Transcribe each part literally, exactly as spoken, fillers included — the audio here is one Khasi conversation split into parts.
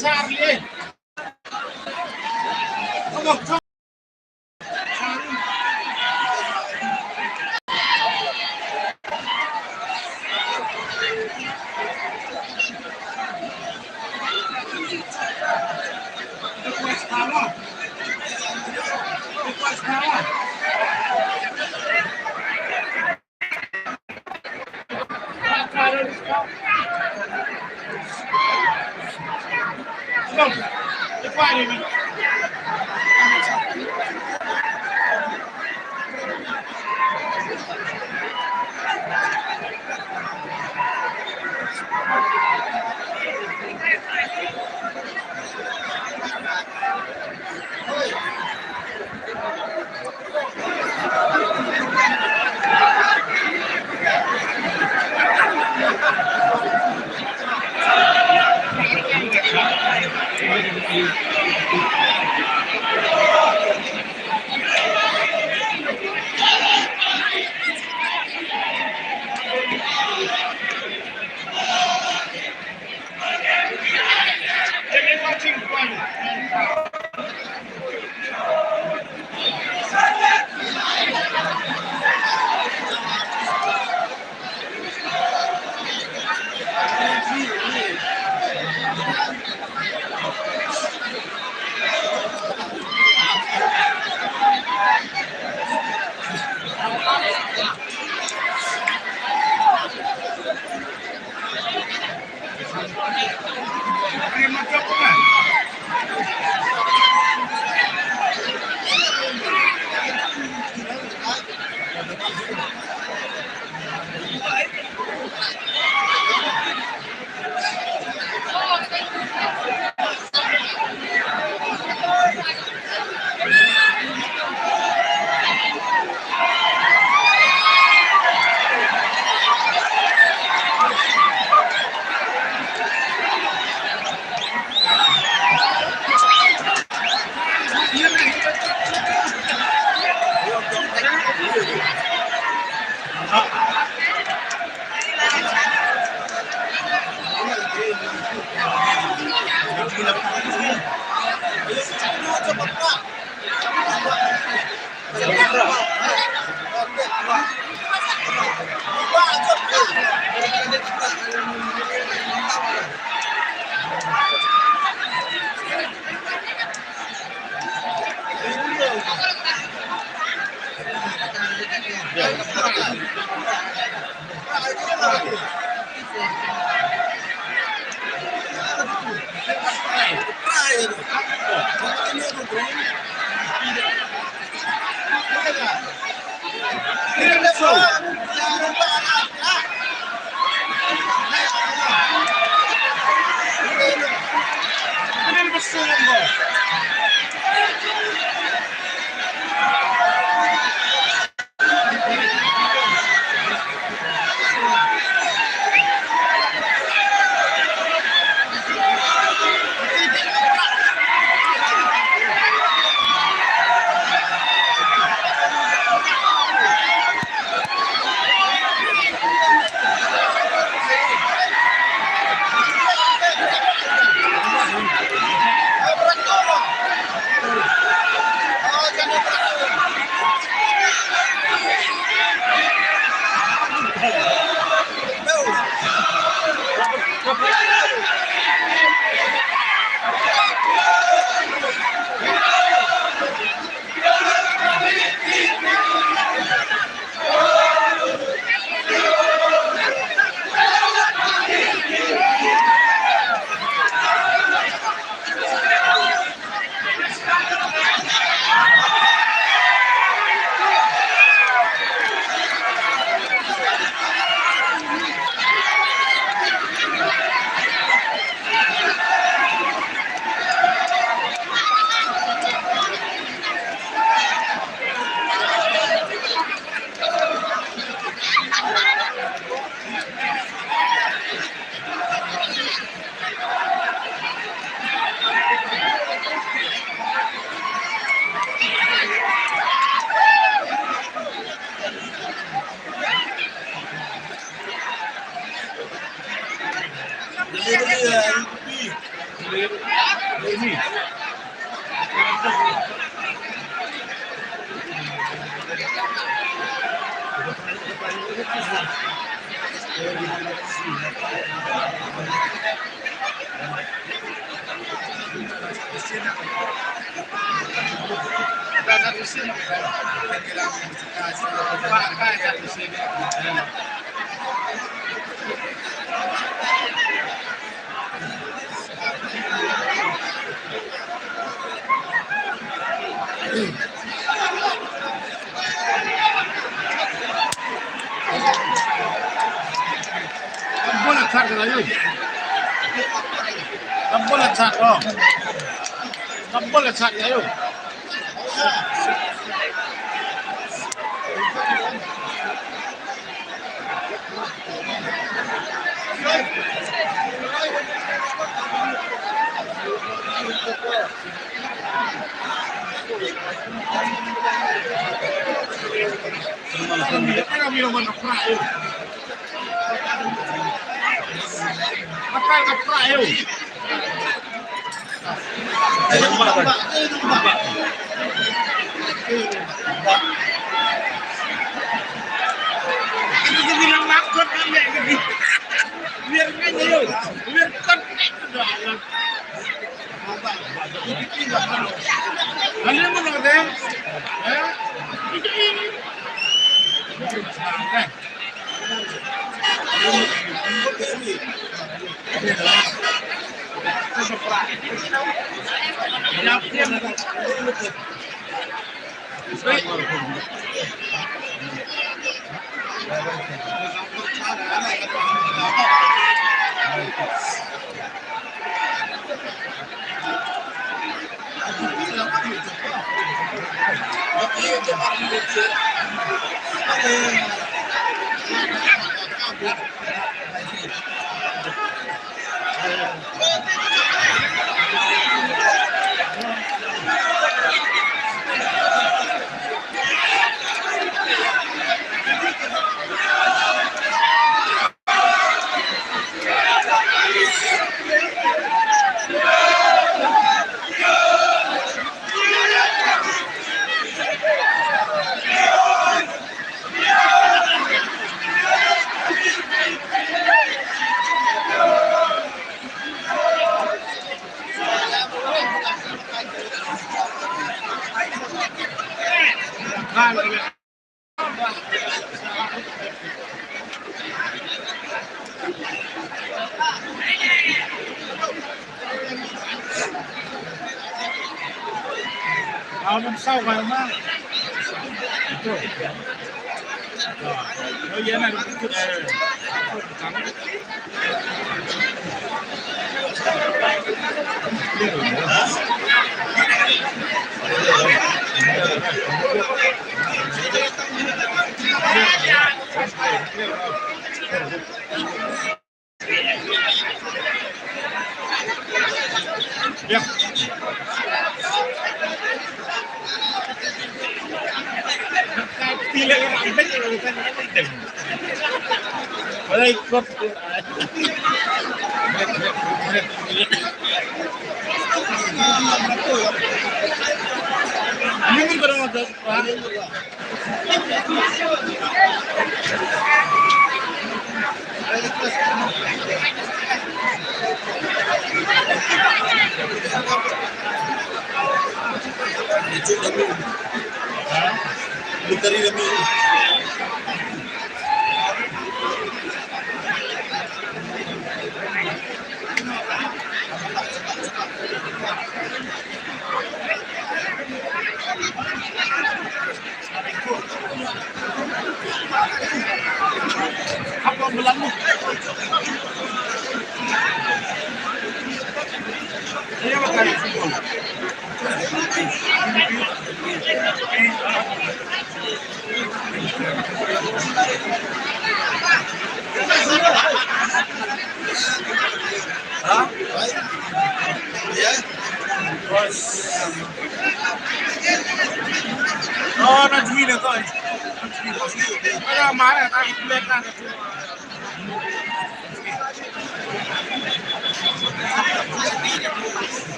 Charlie. Come on, come on. Ka bol a chat ka la ïoh. Ka bol a chat, oh. Ka bol a chat ka la ïoh.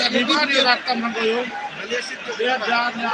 Di ba di rakam nang koyo. Dia dan ya.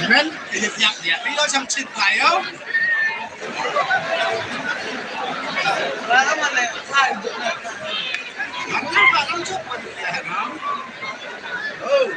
Amen. Ini tiap dia. Pilo sang cit payo. Mana mana? Mana mana? Oh.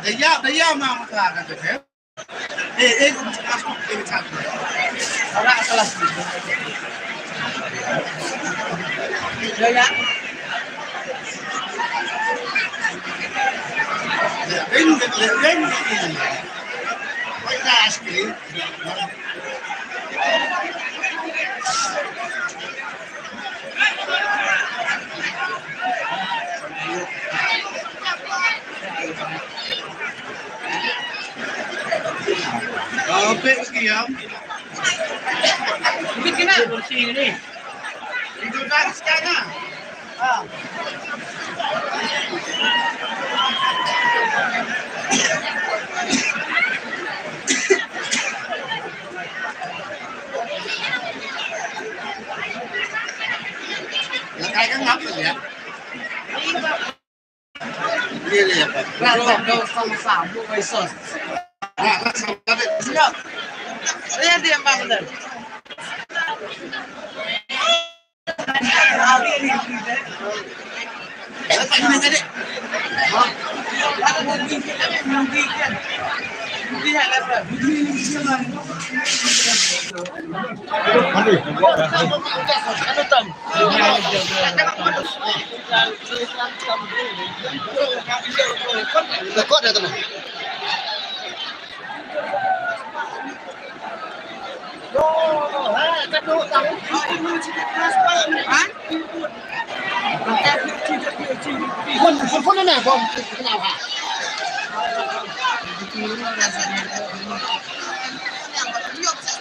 Daya, daya ma mata ka te. Eh, eh, kum cepat, kum cepat. Ora salah. Apik sekian. Bersih ini. Itu dah sekian lah. Lekai kan ngap tu ya. Ni ni apa? Rasa kau sama-sama, kau isos. Ah, sama-sama. Siap. Dia dia bang betul. Tekot dah tenang.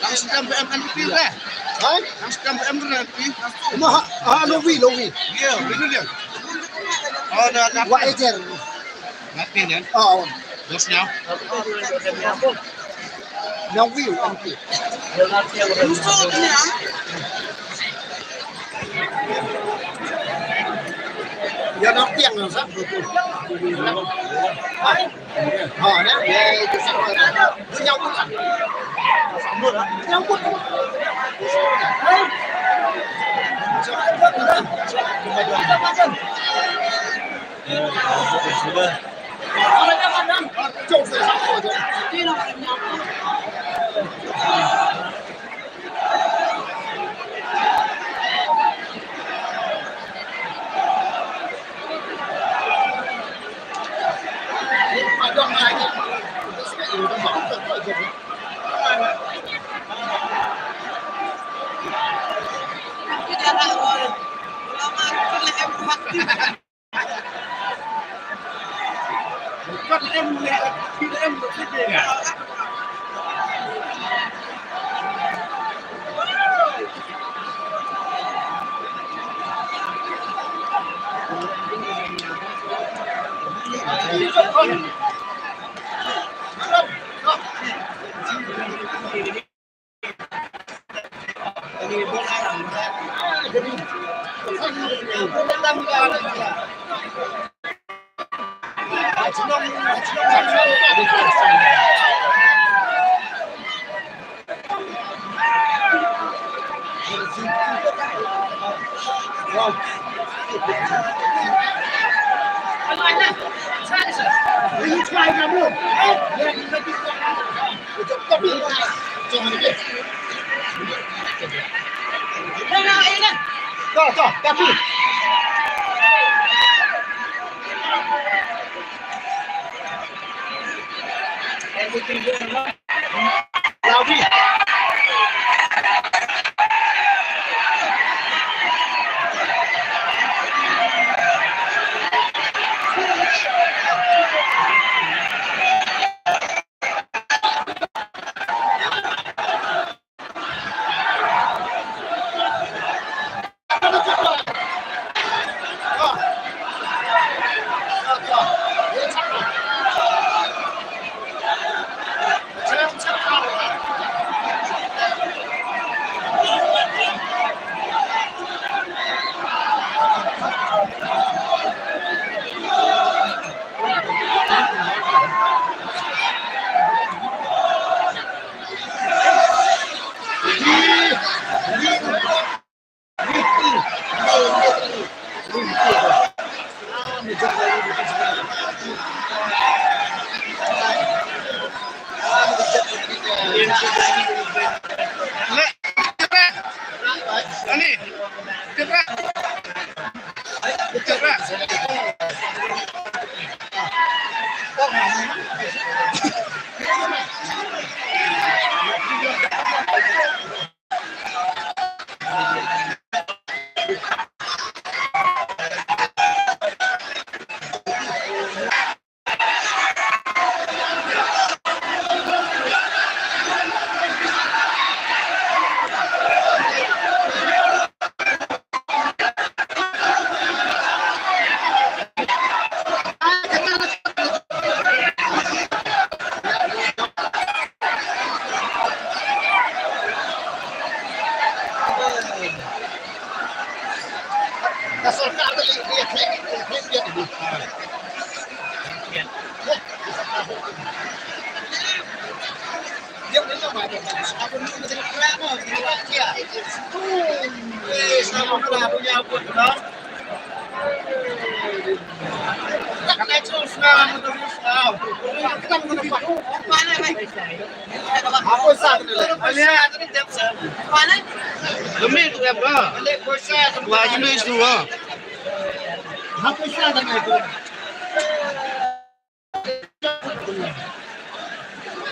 Lang sdang ba em N P re. Ha? Lang sdang ba em N P. Ma ha, ha, lo wi, lo wi. Iya, ini dia. Oh, dah, dah. Wa ejer. Ngat ni, ya? Oh. Dos now. Now we, M P. Ya, nak tiang yang satu tu. Ha, ne? Ya, itu sama. Tu nyambut kan? Nyambut.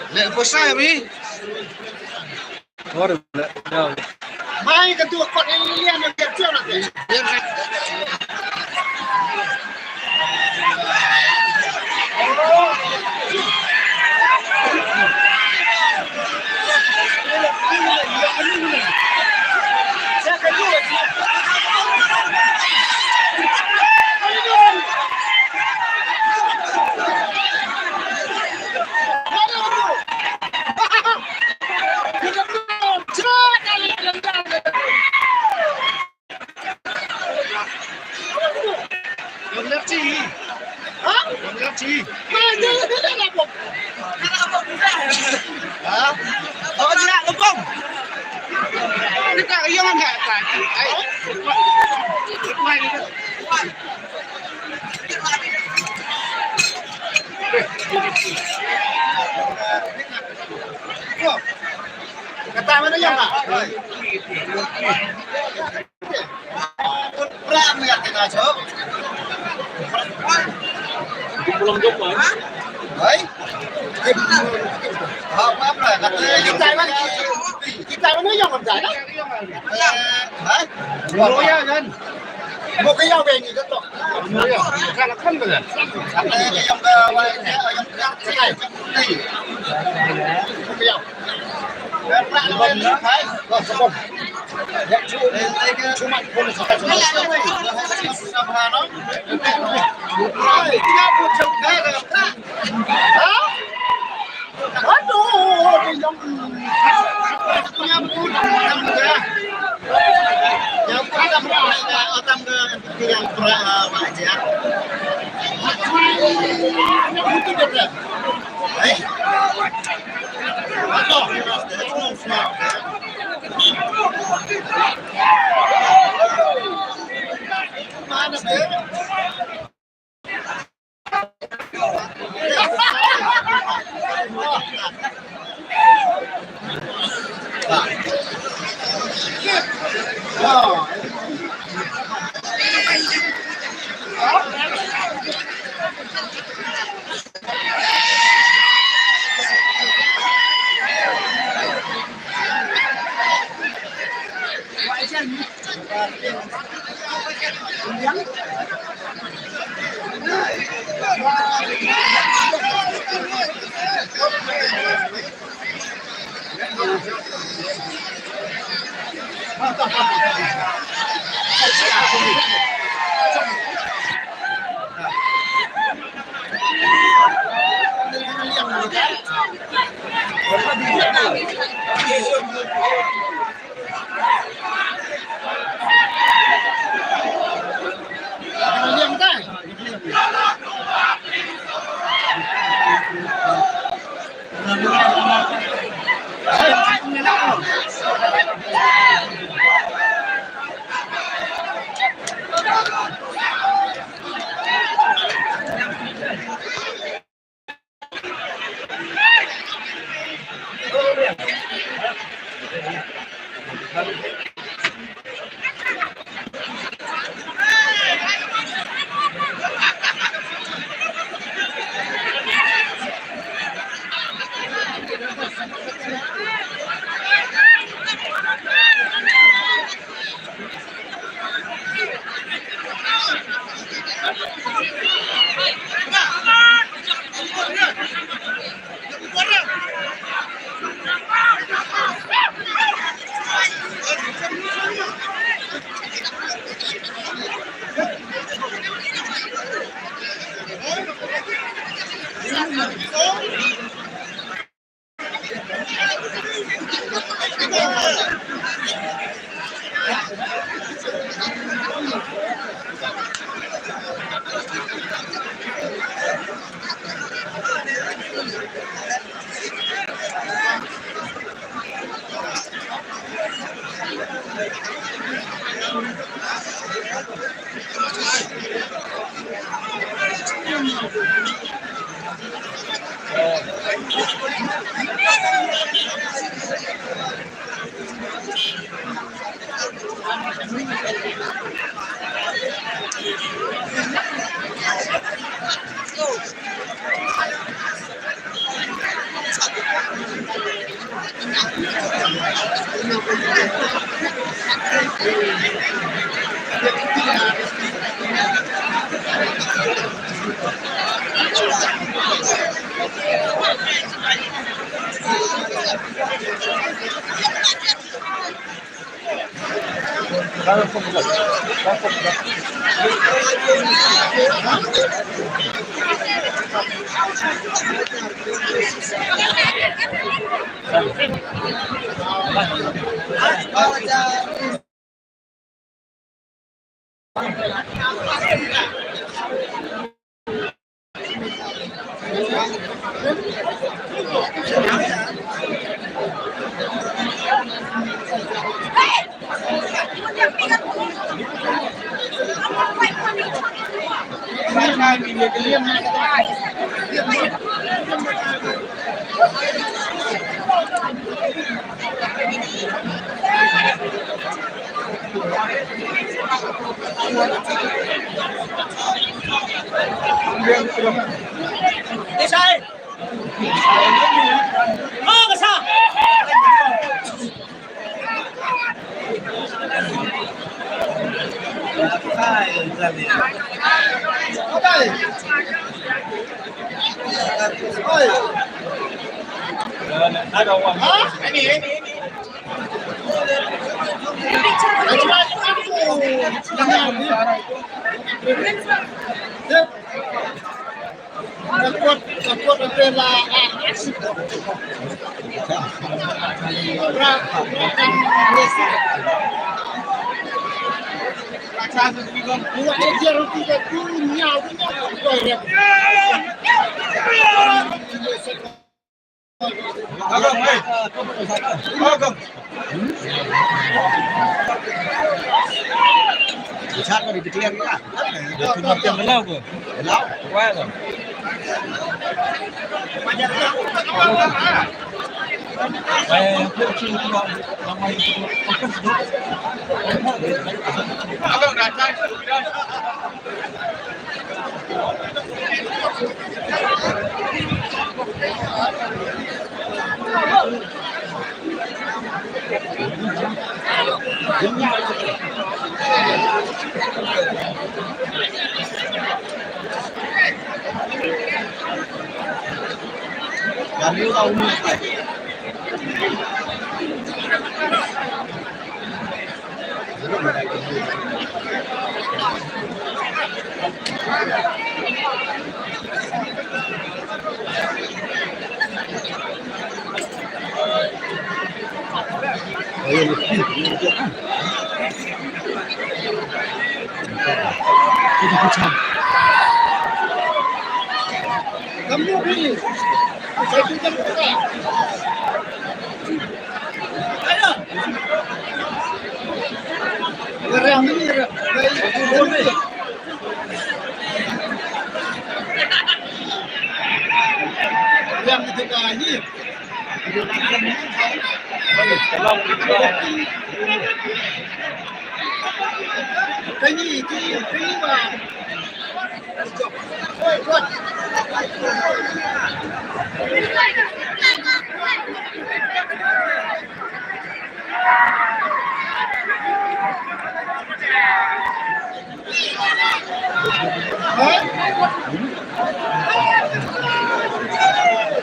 Leh pisa ya mi. Mai ka tu kot ni lian ni kat jauh nanti. Kata mana yang tak? Hai? Apa, apa? Kata kita mana? Kita mana yang tak? Hai? Loya kan? Mo kaya ba ni to. Loya. Kala kan ba. Kata yang ba wa ya yang ka. Hai. Mo kaya. Hai. Wa sabon. Ya cuma cuma pun sa. Ha? Aduh, yang punya pun yang muda. Yang punya pun yang otam ke yang pernah baca. Itu dia. Eh? Aduh. Mana dia?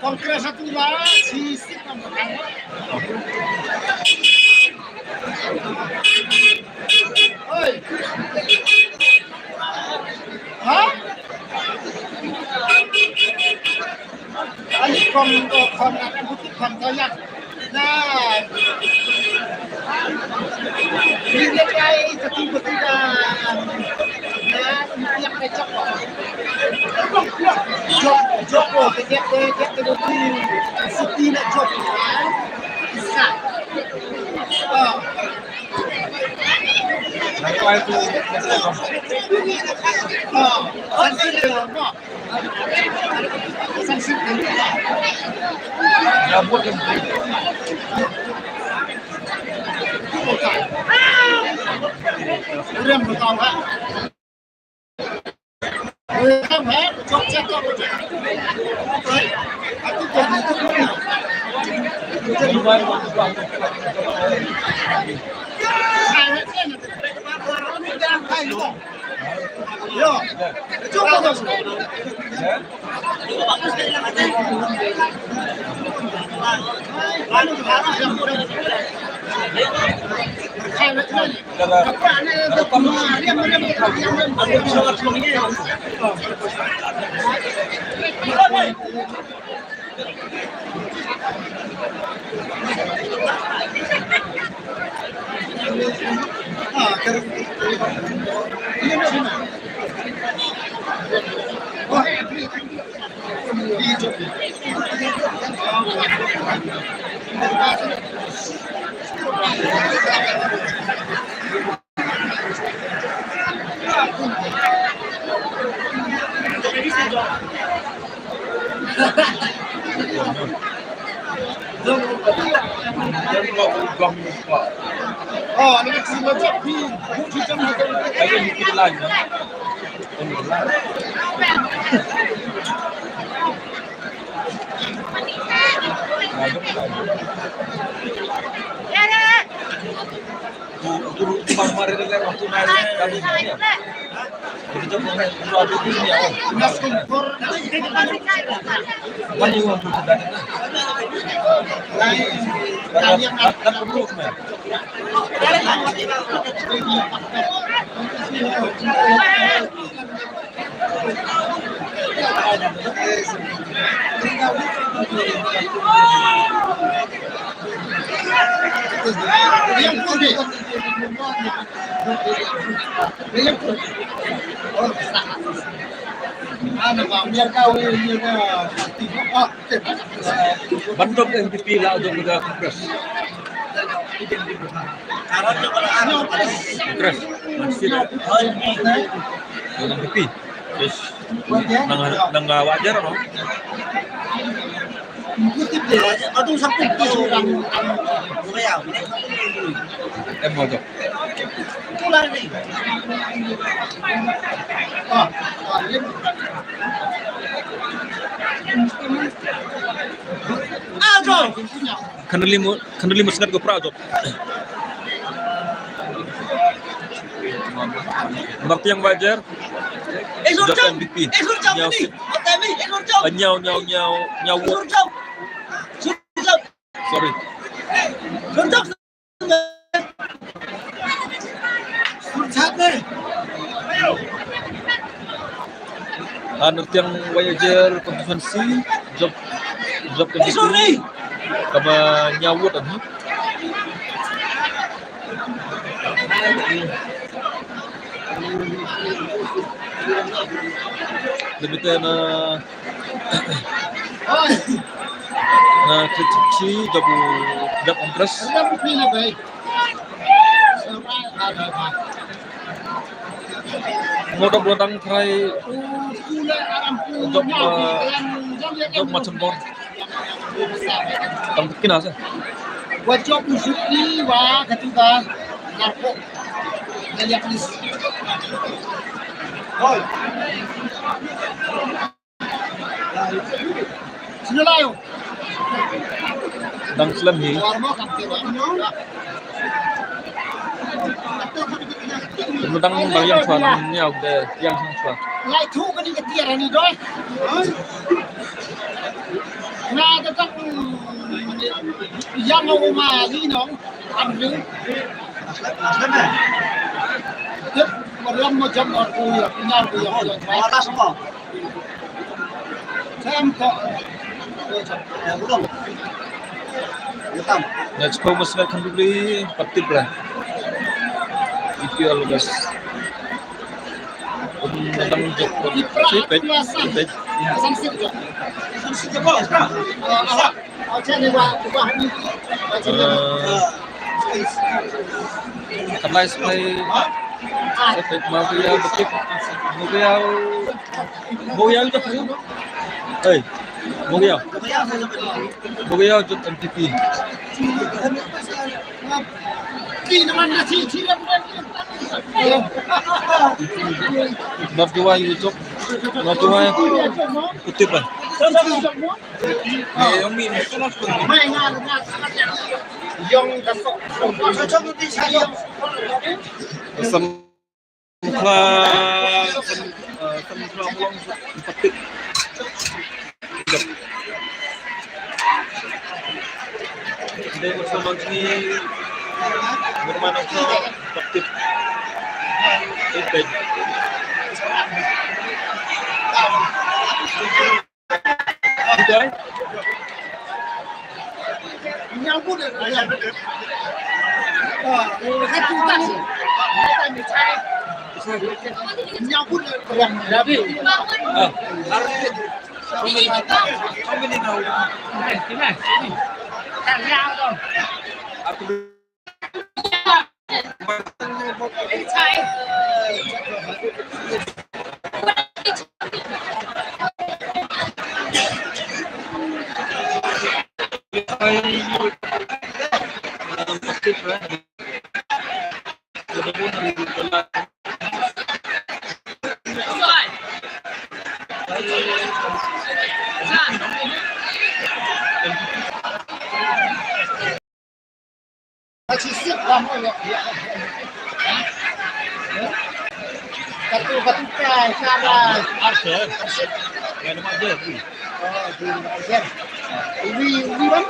Congress satu lah, si Sik nama kan. Oi. Ha? Ani kom, kom na kan butik kom toyak. Na. Ni ne kai satu butik dah. Na, ni yang kecap. Jok, jok, oh, kecap, kecap, kecap. Siti nak jok. Isa. Ah. Ah. Ban dom N P P la dom da Congress. Congress. Masih. N P P. Yes. Nang, nang, ah, wajar, no? Aduh, sampai ke orang. Em mau jawab. Khanduli mu-, khanduli musngat ko pra jawab. Martiang Wajer. Jawab M V P. Nyaw sip. Ah, nyaw, nyaw, nyaw, nyaw. Sorry. Ah, Nurtiang Wajer constituency, jop, jop constituency. Kaba nyaw vote ani. Lebih na, na kritik jop, jop Congress. Mo dok lo dang trai jop, eh, jop macam bor. Tang kina sa. Wa jop musuk ni wa katu ka narko. Kali please. Hoi. Sini layo. Dang slem hi. Dang, dang yang chuan, yang chuan, yang chuan. Lai thu ka ni ka tiar ani doi. Na ka tang yang uma ni nong. An ni. Tip mariam mo jam or ku ya, ku ya, ku ya. Let's go, Muslim Khanduli, Patip lah. If you are the best. Um, dang jok, sipet, sipet. Uh, Khanduli Spy, Spy Mawia, Betik, Mawia, Mawia, Betik. Hey, Mawia. Mawia, Jut M T P. Not Jowai, Jut. Not Jowai. Kutip lah. Samkhla, sam-, eh, samkhla mlong Patip. Dei masa mangki, bermana sa Patip. Patip. Katu, katu kai, kai. Arsir. Arsir. Ya, nama dia, Bri. Oh, Bri, Arsir. Umi, umi, bang?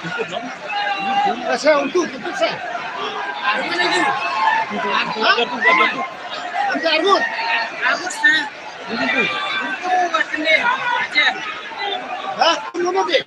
Ikut, bang. Ikut. Rasa untuk, untuk saya. Mana tu? Hah? Ada tu, ada tu. Ada Armut? Armut, sir. Ini tu. Itu, kat sini. Aja. Hah? Itu mana dia?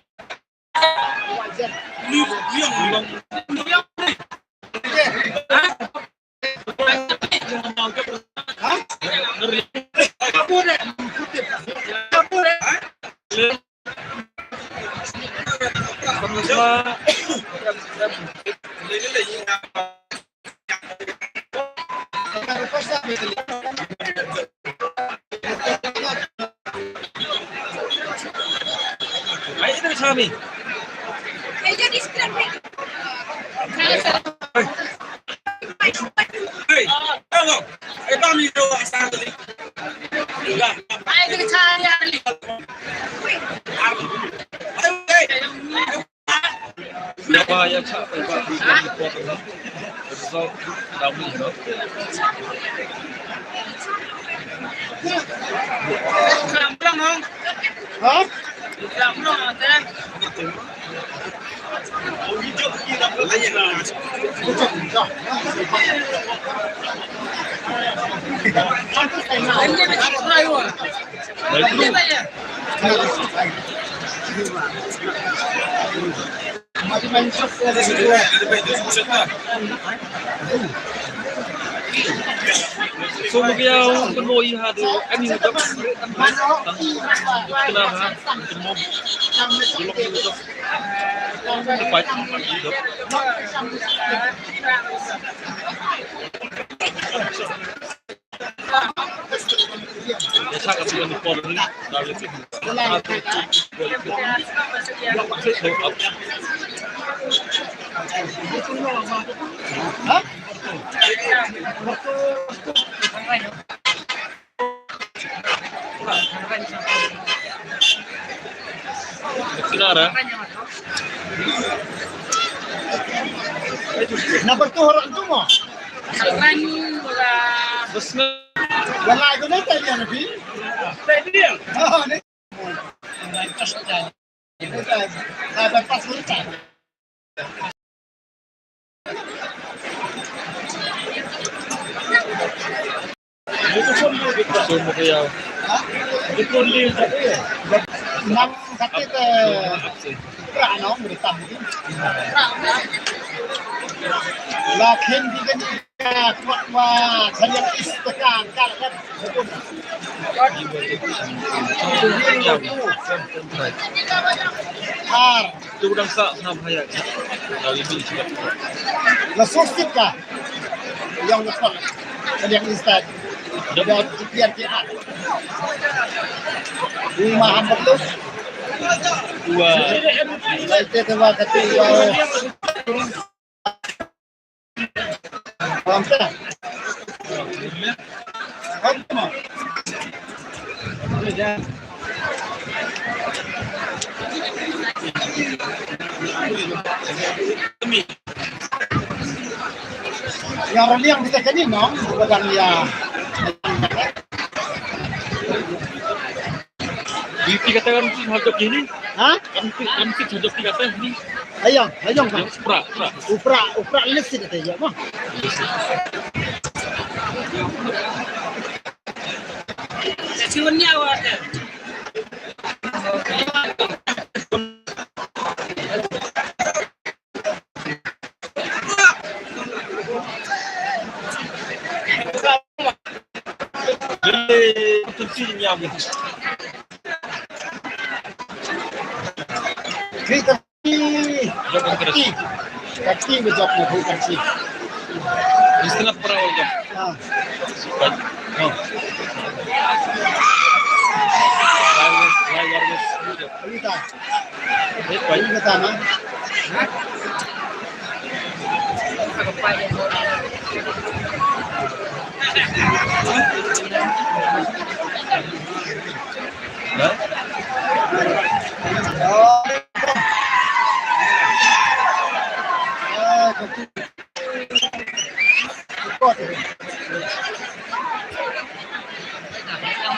Result down, you know. Ha? So, maybe I want to know you had, uh, any of them. Kena ha, kena mo. Belum dito. Dapat dito. Number two orang tu mo. Wala, ito na tayo na, Bi. Oh, ni. Ah, bypass mo tayo. Nang kati te pra no, meritam. La khin di kan ka kwak wa, kan yang is tekan, kan, kan. Ar. Tu dang sa, nam haya. Dari ni juga. La suksit ka. Yang lepas. Yang instan. Dia biar dia. Rumah hamba tu. Dua. Itu tu mah kata. Yang raliang kita kini, no, bukan ya. Di tiga tahun sih hajok ini. Ha? Kan ti-, kan ti hajok tiga tahun ni. Ayong, ayong, Bang. Yang upra, upra. Upra, upra list ni kata ya, mah. Kati, kati, kati ba jop na kati. Di setengah perahu jop. Ah. Kan. Oh. Lai, lai, lai, lai. Ini ta. Ini ta na.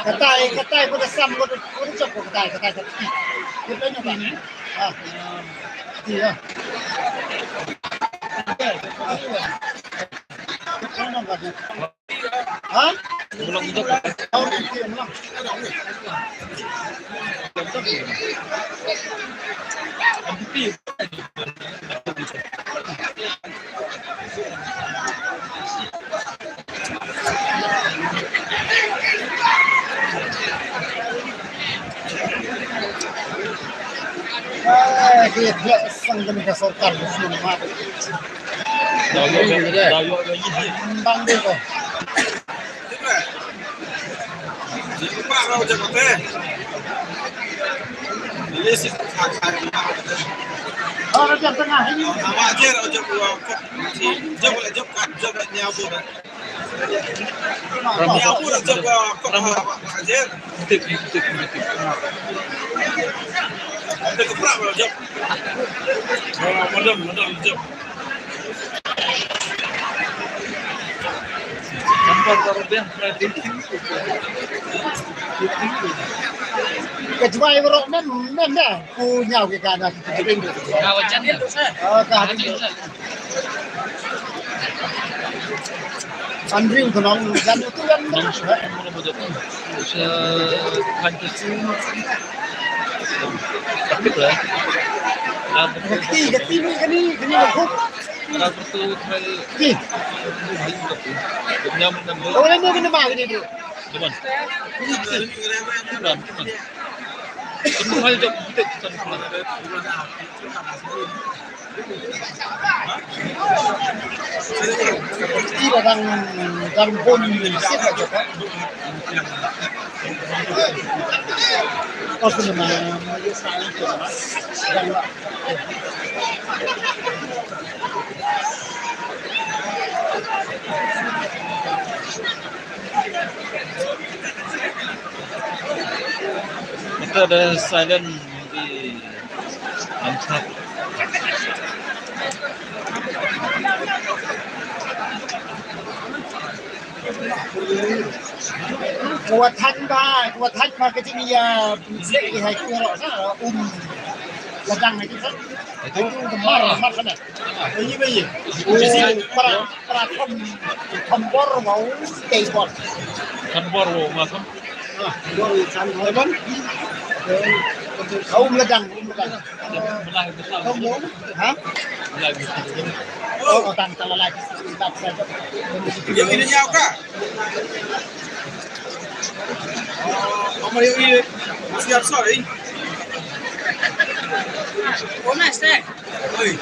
Katai, katai, pada sam, pada, pada cok, katai, katai, katai. Kita ni kan? Ah. Iya. Ha? Eh, ki ïa sang kane ka sorkar ka sngewbha. Bang dei ko. Oh, jop tengah ini. Ka jwai baroh mem, mem, mem. Ku ñiaw ki ka na ki jubin. Ka wajan ya. Oh, ka. Andrew ka nong jan tu kan. Nong sa, nong sa, nong sa, Tapi lah. Kati, kati ni, kani, kani. Kati. Oh, ni kena mah kani tu. Depan. Depan, depan. Depan. Ira dang, dang bun sip aja, Pak. Pas nama, dang. Kita ada silent di Antap. Kuat han ba, kuat han ba ka jingïa, ïa hai kuat na, um, ladang na kita. Itu mar, mar sana. Ini ba ini. Para, para kham, kham bor mau, tei bor. Kham bor mau, ma kham. Ah, bor san bor. Kau ladang, ladang. Ha? Oh, tang, tang, lai. Yang ini nyau ka? Ama yang ini. Siap, sorry. Oi.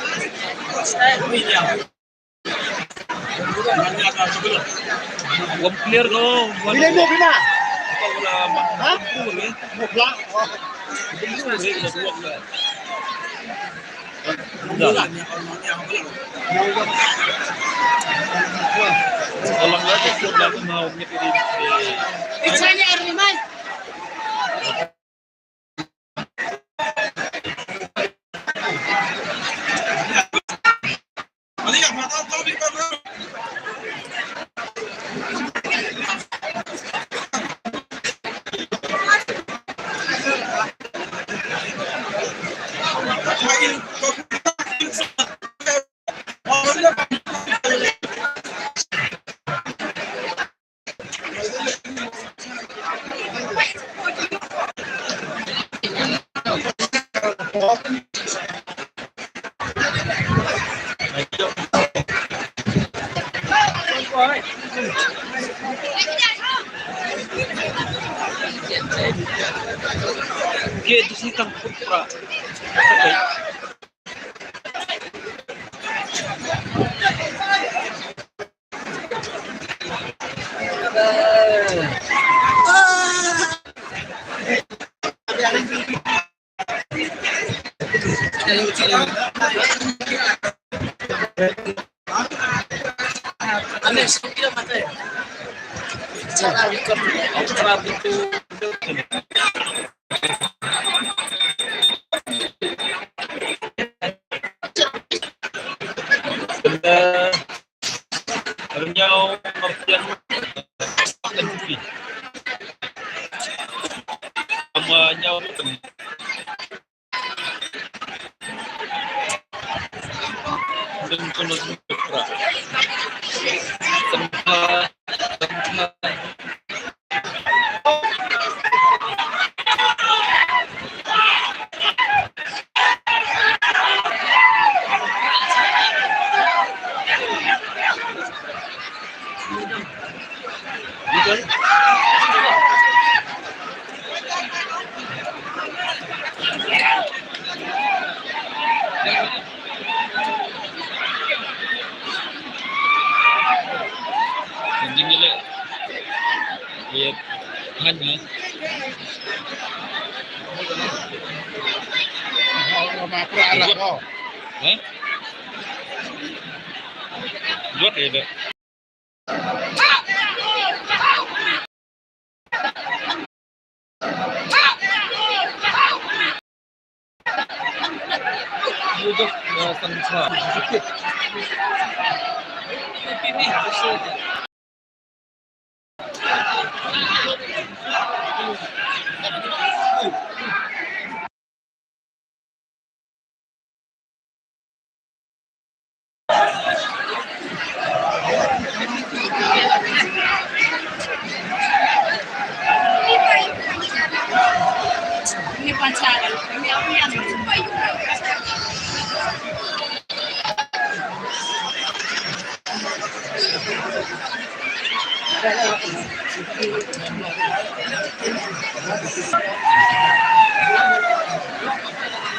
Wam clear ko. Bila mo bina? Ha? Mo bla. It's only every month.